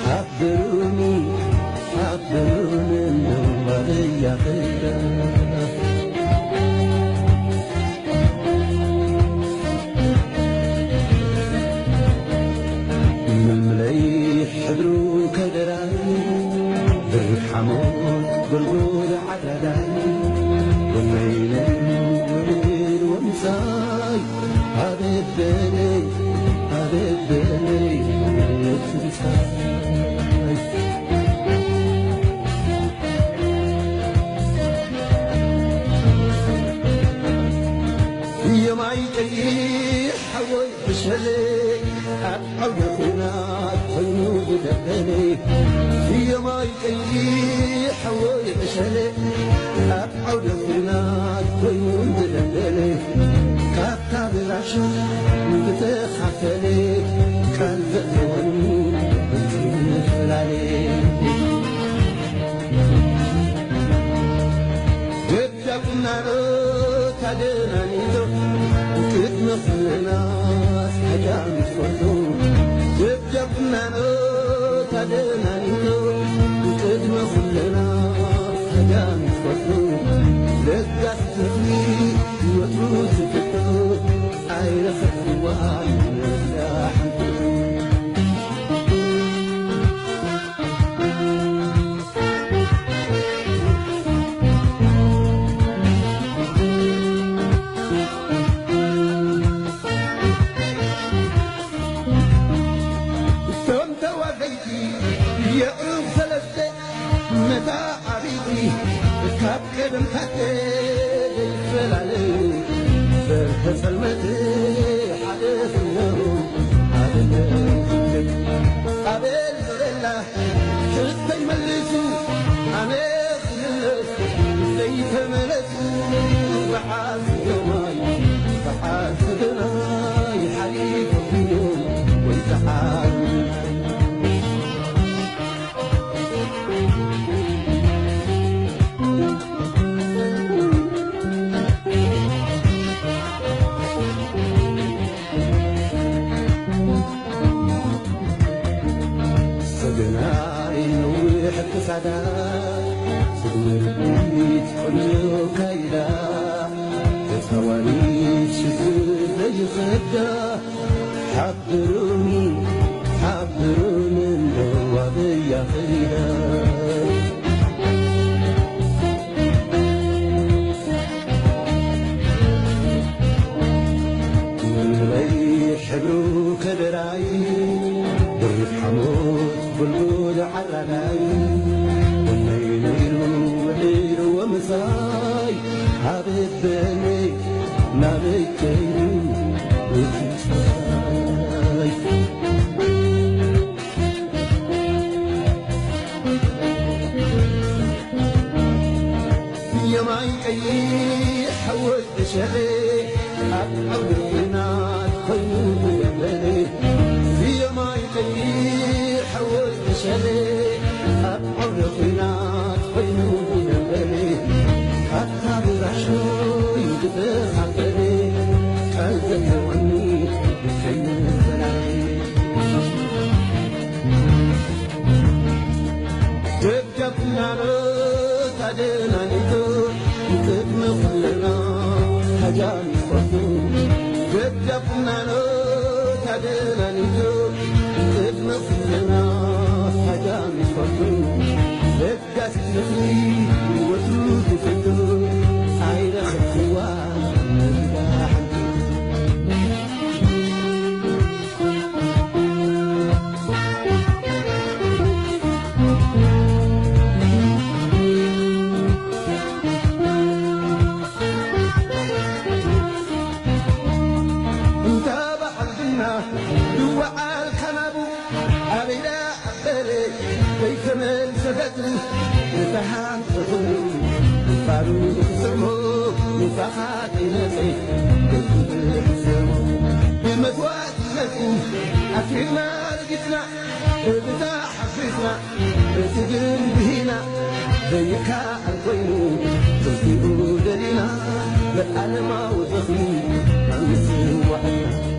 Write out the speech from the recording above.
ሓብሩኒ፣ ሓብሩኒ፣ እንደው ባበያ ኸይዳ። ምልምለይ ሕብሩ ከደራይ፣ ብርሕ ሓሞት ጎልጎል ዓዳዳይ፣ ወነይነይ ውዕል ወምሳይ፣ ኣበበለይ፣ ኣበበለይ፣ ትንሳይ። የማይ ቀይሕ ሓወይ ብሸለይ፣ ኣብ ዓውደ ኹናት ኮይኑ ዝደበለይ። የማይ ቀይሕ ሓወይ ብሸለይ፣ ኣብ ዓውደ ኹናት ኮይኑ ዝደበለይ። ካብታ ብራሾ ዝተኻፈለ፣ ቃል ዘእተወኒ ብትንፈላለየ። ደጃኩናኖ ታደናኒቶ፣ ቅድሚ ኩልና ሓጃም ትፈቱ። ደጃኩናኖ ታደናኒቶ፣ ቅድሚ ኩልና ሓጃም ትፈቱ። ለጋስ ምኽሪ ወትሩ ትፍቶ፣ ኣይረኸብዋን ነዛ ሓንቲ። እቶም ተዋገይቲ የዕሩኽ ሰለስተ፣ ነታ ዓቢይቲ ካብ ቀደም ታተ ዘይፈላለዩ፣ በርሀ ጸልመት ሓደ ፍነው ኣበለ። ኣበል ኖረላ ሕዝተይ መሊሱ፣ ኣነ ክምለስ ዘይተመለሱ፣ ብሓቂ ዮማይ፣ ብሓቂ ግናይ፣ ሓሊፉ ፊልም ወይ ሰዓት። ሰገናይ ነዊሕ ክሳዳ፣ ስጉምቲ ቆንጆ ካይዳ፣ ተጻዋሪት ሽግር ዘይኸዳ፣ ሓብሩኒ፣ ሓብሩኒ፣ እንደው ኣበያ ኸይዳ። ምልበይ ሕብሩ ከደራይ፣ ብሩህ ሓሞት ጎልጎል ዓራዳይ፣ ወነይ ነይሩ ውዒሉ ወምሳይ፣ ኣበበለይ ናበይ ከይዱ እቲ ጸሓይ። የማይ ቀይሕ ሓወይ ብሸለ፣ ኣብ ዓውደ ኹናት ኮይኑ ዝገበረ። የማይ ቀይሕ ሓወይ ብሸለ፣ ኣብ ዓውደ ኹናት ኮይኑ ዝገበረ። ካብታ ብራሾይ ዝተኻፈለ፣ ቃል ዘእተወኒ ከይንፈላለ። ደጃፍናኖ ታደናኒቶ፣ ቅድሚ ኩልና ሃጃም ይፈቱ። ደጃፍናኖ ታደናኒቶ፣ ቅድሚ ኩልና ሃጃም ይፈቱ። ለጋስ ምኽሪ ወትሩ ትፍቱ፣ ኣይረኸብክዋ ነዛ ሓንቲ። እንተ ባዕልና ንወዓል ካናቡ ኣበይዳ ኣበለ ከይተመልሰ ገጽ ንተሃንተ ኩሉ ንፋሩ ክስሞ ንፋኻ ከይመጸ ገጽ ክስሞ ብመስዋዕት መጺ ኣትሪና ረጊጽና ብብዛ ሓፊስና እቲ ግን ብሂና ዘይከኣል ኮይኑ ትንኪኡ ደሊና ለዓለማዊ ዝኽሪ ኣንስዋዕና።